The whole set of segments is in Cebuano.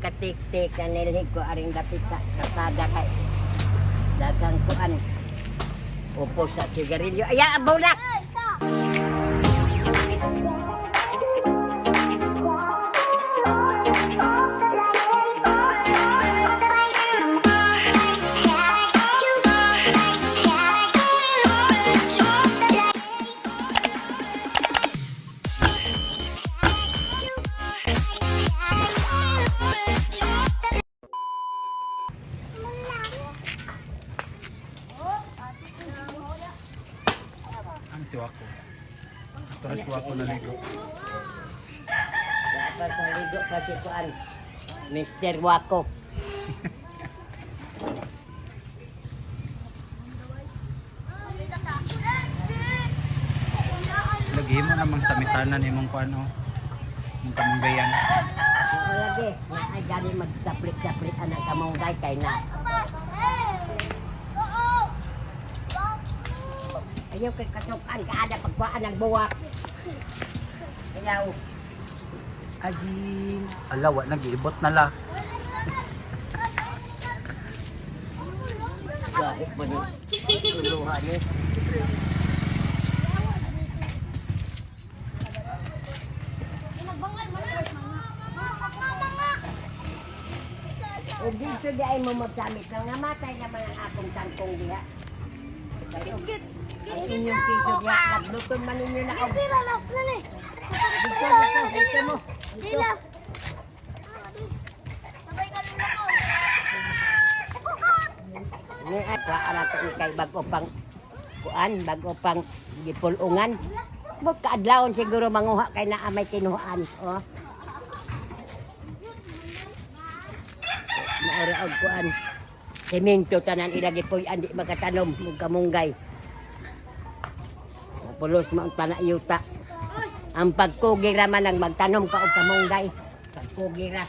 Pagkatik-tik na nilhig ko aring dapit sa kasada kay daghang kuan. Upo sa sigarilyo. Ay, ang bulak! Ang si Wako. Ito si Wako naligo. Dapat sa ligo pa si kuan. Mr. Wako. Lagi mo namang samitanan imong kuan oh. Imong kamunggayan. Oo lagi. Ay gani magsaplik-saplik anang kamunggay kay na. Ayaw kay kasukan kaada pagkuan ng buwak. Ayaw. Ajing. Ala, wa nag-iibot na la. Gahit mo ni. Tuluhan ni. O dito di ay mo magsamit na namatay naman ang akong tangkong diha. Kayo, ang inyong piso diha, nagluton man ninyo na og. Dito, dito, dito mo. Dito. Ni ay para to ni kay bago pang kuan, bago pang gipulungan. Bug kaadlawon siguro manguha kay naa may tinuan, oh. Maura og kuan. Semento tanan ila gipuy-an di makatanom ug kamunggay. Pulos mo ang panayuta. Ang pagkugi ra man ang magtanom ka og kamunggay. Pagkugi ra.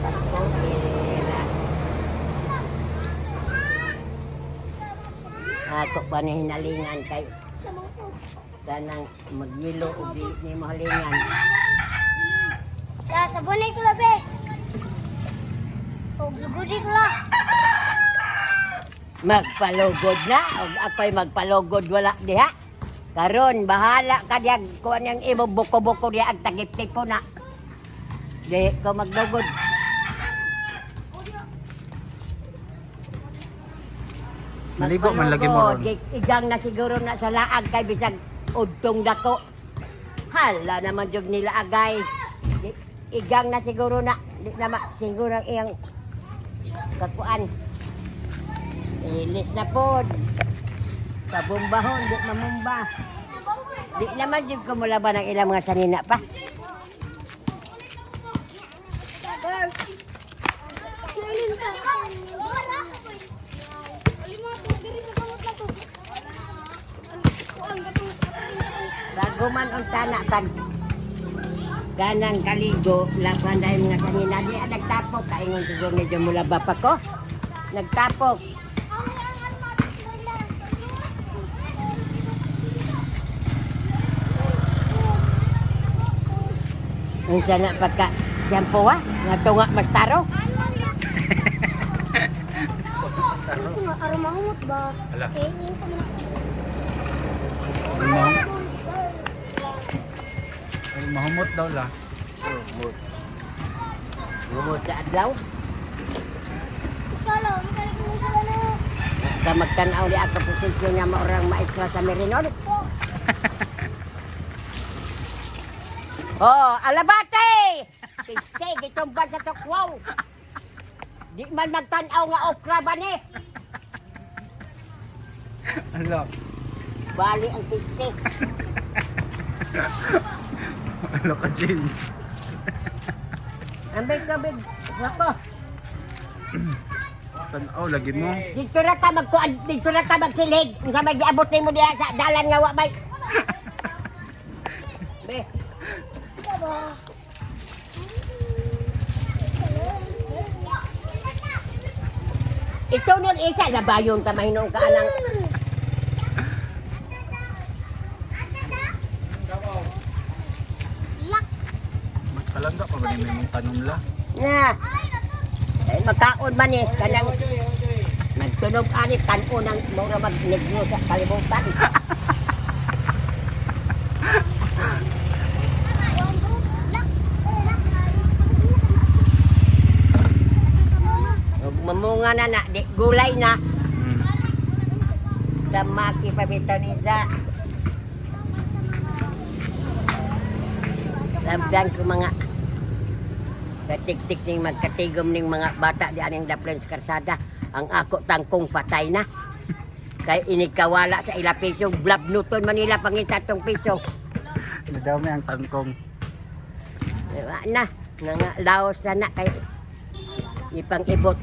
Pagkugi ra. Ato pa ni hinalingan kay kanang magyilo og di ni mahalingan. Ya, sabunay ko labi. Og lugudi ko la. Magpalugod na og ako'y magpalugod wala diha. Karon bahala ka diha kuan yang imo buko-buko diha ag tagip-tipo na. Di ko maglugod. Naligo man lagi mo ron. Magpalugod, Igang na siguro na sa laag kay bisag udtong dako. Hala naman jud nila agay. Igang na siguro na di na ma, siguro ang iyang kakuan. Ilis na pod. Pabumbahon, di mamumba. Di naman jud ko mulaban ang ilang mga sanina pa. Bago man unta na pag ganang kaligo, laban dahil mga sanina. Di ah, nagtapok. Kaingon siguro medyo mulaba pa ko. Nagtapok. Unsa na pagka shampoo ah, nga tunga magtaro. Araw mahumot ba? Ala. Eh, yun sa mga. Ay, mahumot daw la. Umot. Umot sa adlaw. Ikaw lang, ikaw lang kung saan na. Ka magtanaw di ako posisyon nga maurang maestra sa Merinol. Oh, alabate! Piste, gitumban sa tukwaw. Di man magtanaw nga okra ba ni? Ala. Bali ang piste. Ala ka James. Ambay ka, big. Ako. Tanaw lagi mo. Dito na ka magkuan, dito na ka magsilig. Unsa may giabot nimo diha sa dalan nga wa bay. Be, Ito nun isa labayon ka mahinuon ka anang. Lak. Mas palangga pa ba ni may mong tanom la? Na. Ay magkaon man eh kanang nagtunog ani tan-o ng mura magnegro sa kalibutan. Ug mamunga na na di gulay na. Damaki pa bitaw ni Isa. Labdan ko mga katiktik ning magkatigom ning mga bata di aning daplin sa karsada. Ang ako tangkong patay na. Kay inikawala sa ila piso, blab nuton Manila pangita tong piso. Nadami ang tangkong. Diba na, nga laos na na kay ipang ibot.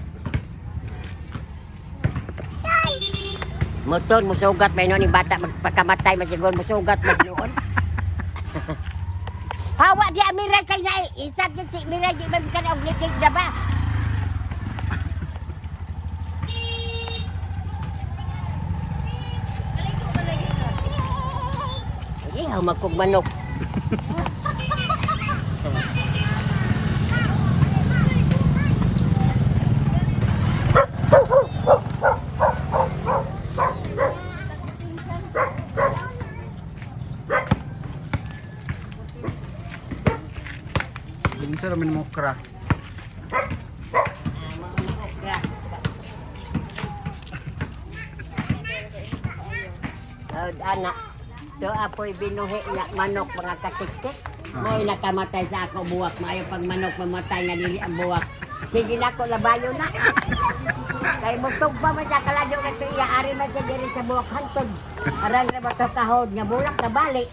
Motor musugat may noon bata magpakamatay man siguro musugat man noon. Hawa di amiray kay na isab gyud si Miray di man ka na og likig na ba. Ihaw magkog manok. Unsa ra man mo okra? Oh, anak. Do apoy binuhi nga manok mga katiktik. May nakamatay sa ako buwak. Maayo pag manok mamatay nga dili ang buwak. Sige na ko labayo na. Kay mutog pa man sa kalado nga ito iya ari man siya diri sa buwak hantod. Aran ra ba to kahod nga bulak na bali.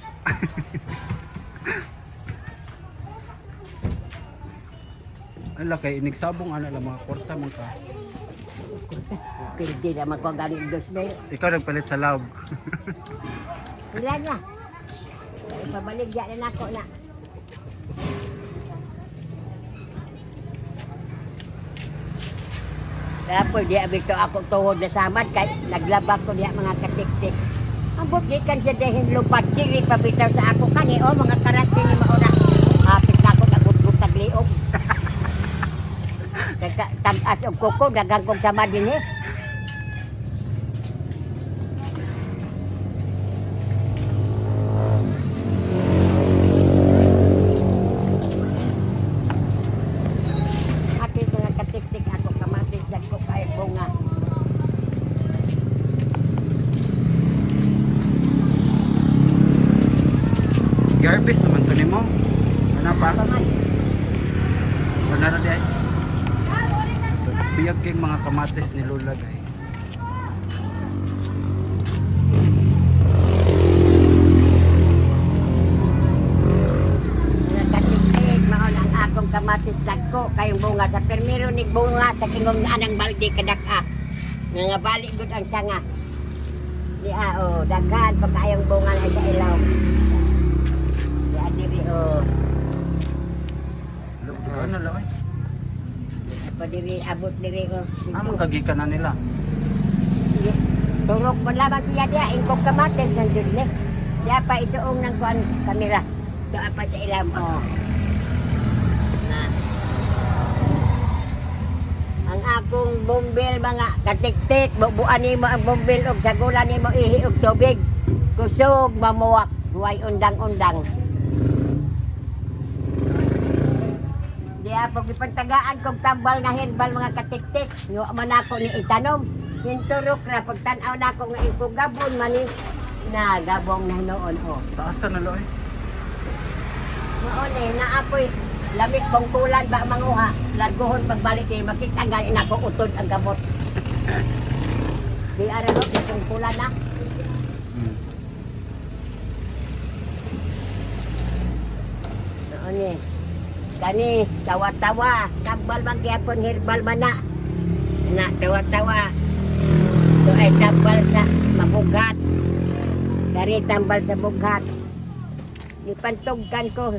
Ala kay inigsabong ana lang mga kwarta man ka. Pirdi na man ko gani dos mil. Ikaw nagpalit sa lawg. Wala na. Ipabaligya na nako na. Tapos di abi to ako tuhod na samad kay naglabak ko diya mga katiktik. Ang gikan siya dehin lupat diri pa bitaw sa ako kani oh mga karate ni mauna. Hapit na ako nagutgut tagliog. Tag-as og kuko daghang kong samad dinhi. Ate mga katiktik ako kamatis dagko kay bunga. Garbage naman to nimo. Ano pa? Paman. Ano ra di ay? Biyag kay mga kamatis ni Lola guys. Mga katiktik mao na ang akong kamatis dagko kayong bunga sa permiro ni bunga sa kingong anang balde kadak-a. Nga balik gud ang sanga. Di a oh, daghan pagkaayong bunga na sa ilaw. Di a diri oh. Ano la oy? Ako diri abot diri oh. Among kagikan na nila. Turok man lamang siya diya, ingkong kamatis nandun ni. Diya pa isuong ng kuan kamera. Doon pa sa ilam, oh. Na. Ang akong bombil mga katiktik, bubuan nimo ang bombil og sagulan nimo ihi og tubig. Kusog mamuwak, huway undang-undang. Di ako gipantagaan kong tambal nga herbal mga katiktik. Yo man ako ni itanom. Hinturok ra pagtan-aw nako nga ipugabon man ni na gabong na noon oh. Taasan na la oy. Noon eh na ako'y lamit bongkulan ba manguha. Largohon pagbalik ni makita gani nako utod ang gamot. Di ara ho bongkulan na. Noon eh. Kani tawa-tawa, tambal man gyapon herbal man na. Na tawa-tawa. Ito ay tambal sa mabughat. Dari tambal sa bughat. Ipantugkan ko.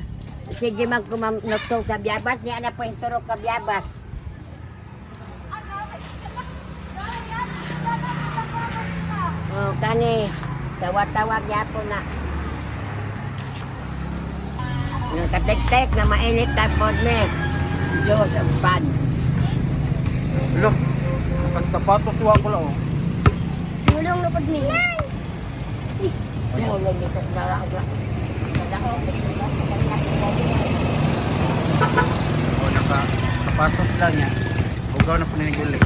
Sige man kumanugtong sa biyabas. Niya na po yung turok ka biyabas. Kani, tawag-tawag yapon na. Nang katek-tek na mainit na pod me. Diyos ang pan. Look, nakasapatos wa ko lang oh. Mulong na pag mi. Mulong nito na lang. Oh, naka sapatos lang niya. Ugaw na paniniguli.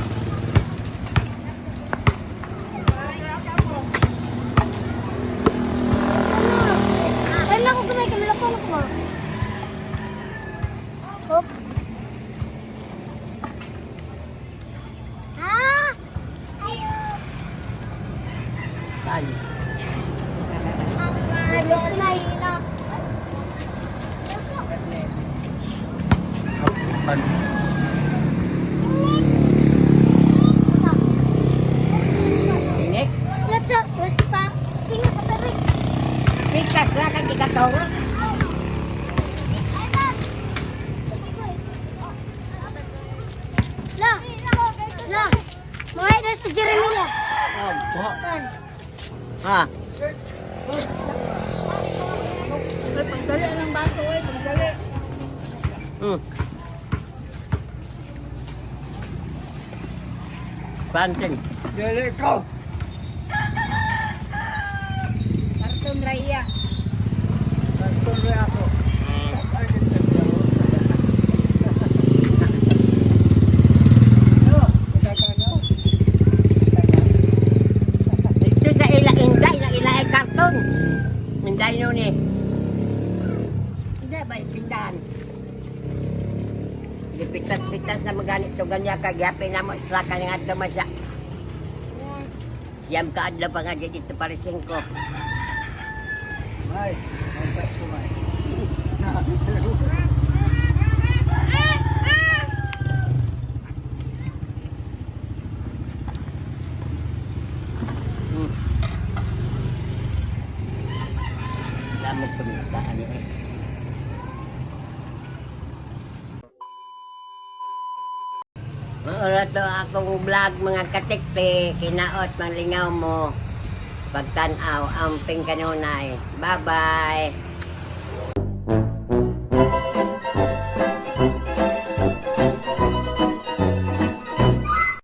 Ay, ako gamay kami lang ko. Hop. Ah! Ayo. Pan. Ano na. Pan. Init. Let's up. West pa. Singa ka tari. Pikas ra kang gikatong. La. La. Mga na sa Jeremy la. Oh. Kan. Ha. Pagdali ng baso, oy, pagdali. Pantin. Dili ko. Karton raya. Dito sa ila inday na ila ay karton. Inday no ni. Hindi ba itindahan? Lipitas-pitas na maganit to ganyan kag yapin na mo istra ka nga ato masya. Siyam ka adlaw pa nga dito para singko. May, may may. Lamog kumita ani eh. Maura to akong vlog mga katikpi, kinaot malingaw mo. Pagtanaw, amping kanunay. Bye-bye.